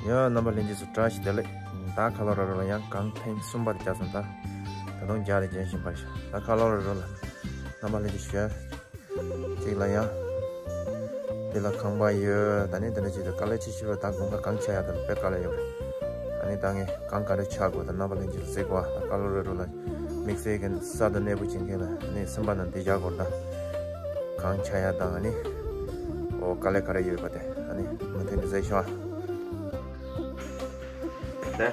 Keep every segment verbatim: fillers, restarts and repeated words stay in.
ཡ། རྣམ་པ་ལྷན་རྒྱས་ཚོ་བཀྲ་ཤིས་བདེ་ལེགས། ད་ཁ་ལོ་ར་རོ་ལ་ཡང་གངས་ཐེངས་གསུམ་པ་དེ་བརྒྱབ་སོང་། ད་ད་དུང་རྒྱག་རེ་རྒྱག་བཞིན་པ་རེད་ཤག་ད་ཁ་ལོ་ར་རོ་ལ་རྣམ་པ་ལྷན་རྒྱས་ཞུ་ཡ། གཅིག་ལ་ཡང་། འདི་ལ་ཁང་པ་ཡོད། ད་ནི་འདི་འདྲ་ཅིག་ཏུ་དཀའ་ལས་ཆེ་ཤོས་ལ་ད་དགུན་ཁ་གངས་ཆགས་ཡག་དང་དཔེ་དཀའ་ལས་ཡོད་རེད། ཨ་ནི་ད་ངས་གངས་ག་འདྲ་ཆགས་དགོས་ད་རྣམ་པ་ལྷན་རྒྱས་ལ་གཟིགས་དགོས་ཨ། ད་ཀ་ལོ་རི་རུ་ལ་དམིགས་བསལ་གྱི་ས་དང་གནས་སྤོ་བྱེད་མཁན་ལ་ཨ་ནི་སེམས་པ་ནང་འདི་བཞག་དགོས་ད། གངས་ཆགས་ཡག་དང་ཨ་ནི། ཨོ་དཀའ་ལས་ག་རེ་ཡོད་པ་དེ་ཨ་ནི་མུ་མཐུད་ནས་གཟིགས་ཤོག་ཨ། དེ།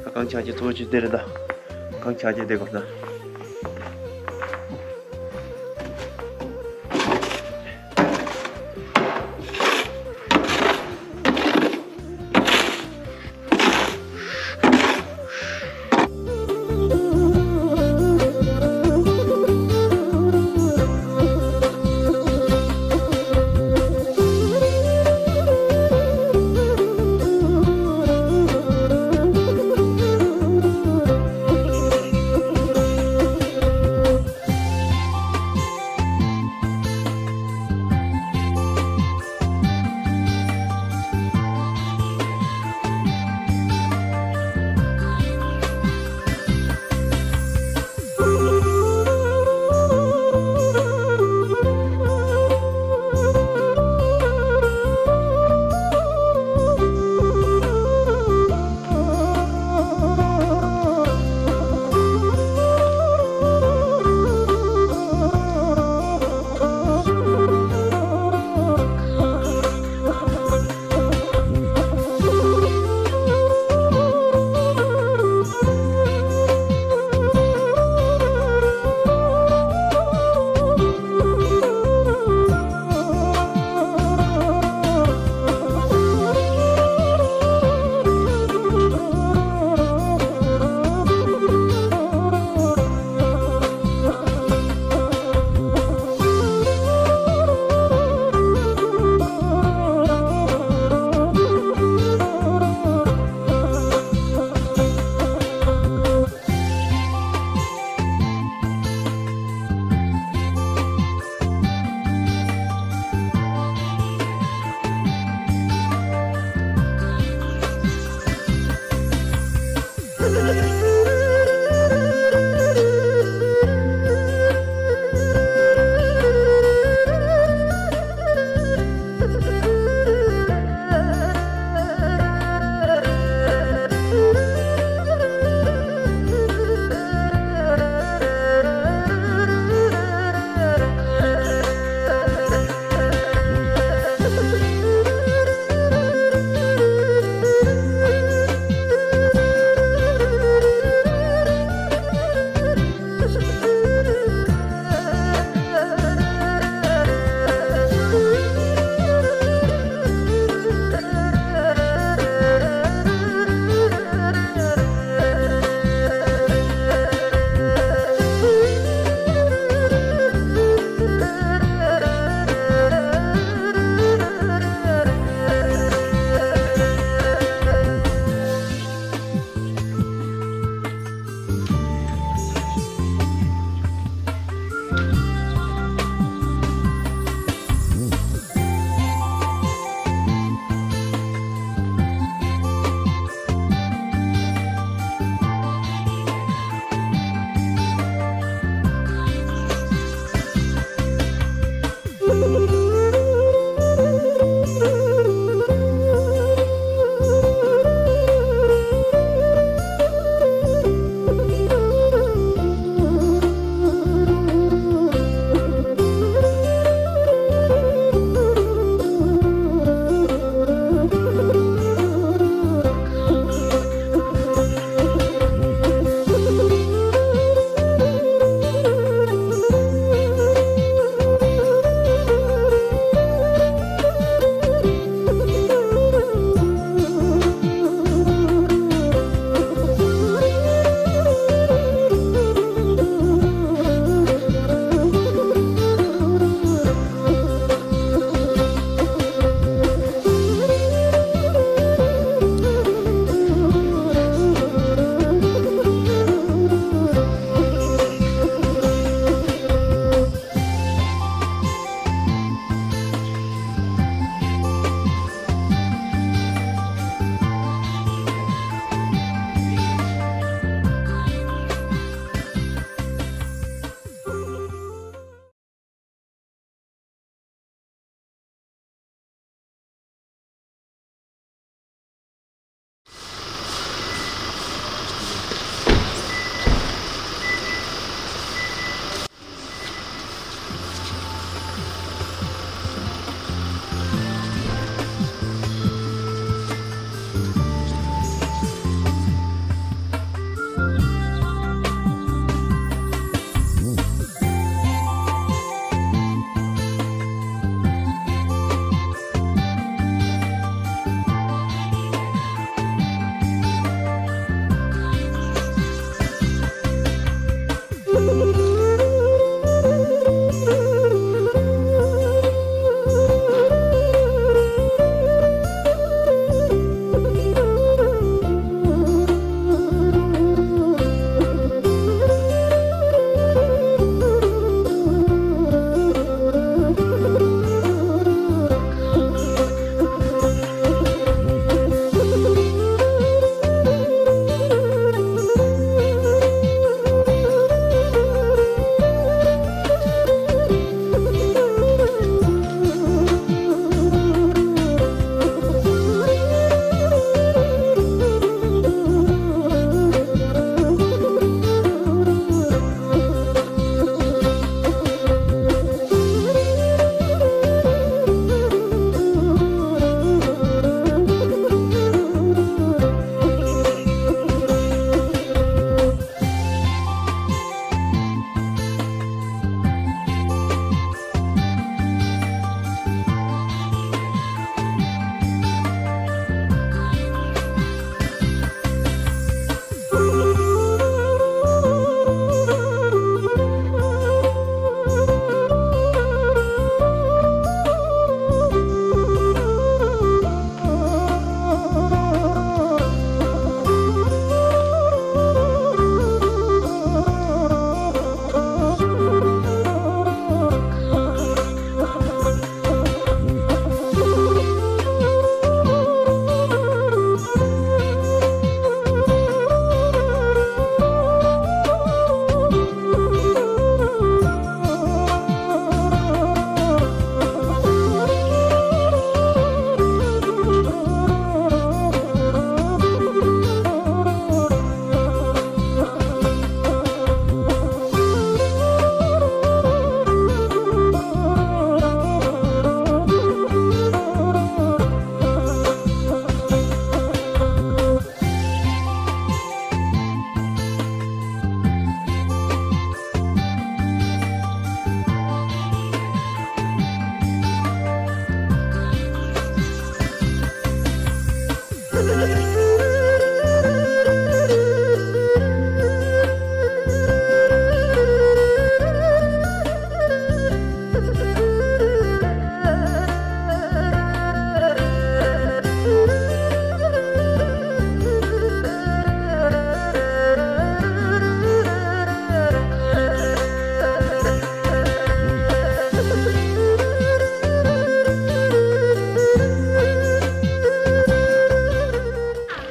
ད་གངས་ཆགས་ཀྱི་གཙོ་བོ་ཆུ་དེ་རེད་ད། གངས་ཆགས་ཀྱི་དེ་དགོས་ད།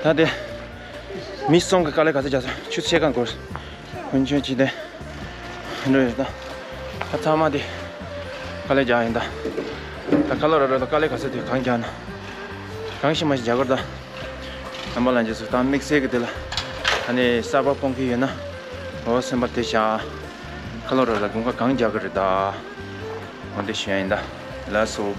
ད་དེ་མི་གསུམ་གི་དཀའ་ལས་ག་ཚོད་རྒྱག་སོང་། ཆུ་ཚོད་ཕྱེད་ཀ་འགོར། སྔོན་བྱོན་བྱས་ཏེ་འགྲོ་ཡོད་ད། ད་ཚང་མ་དེ་དཀའ་ལས་རྒྱག་ཡིན་ད། ད་ཁ་ལོ་ར་ར་ད་དཀའ་ལས་ག་ཚོད་དེ་གང་རྒྱག་ན། གང་ཤི་མ་ཤི་རྒྱག་གི་རེད་ད། རྣམ་པ་ལྷན་རྒྱས་ཚོ་ད་དམིགས་བསལ་གི་དེ་ལ་ད་ནི་གསར་པ་སྤོང་མཁན་ཡོད་ན། འོ་སེམས་པ་དེ་བཞག། ཁ་ལོ་ར་ར་དགུན་ཁ་གང་རྒྱག་གི་རེད་ད། འོ་དེ་ཞུ་ཡ་ཡིན་ད། ལགས་སོ།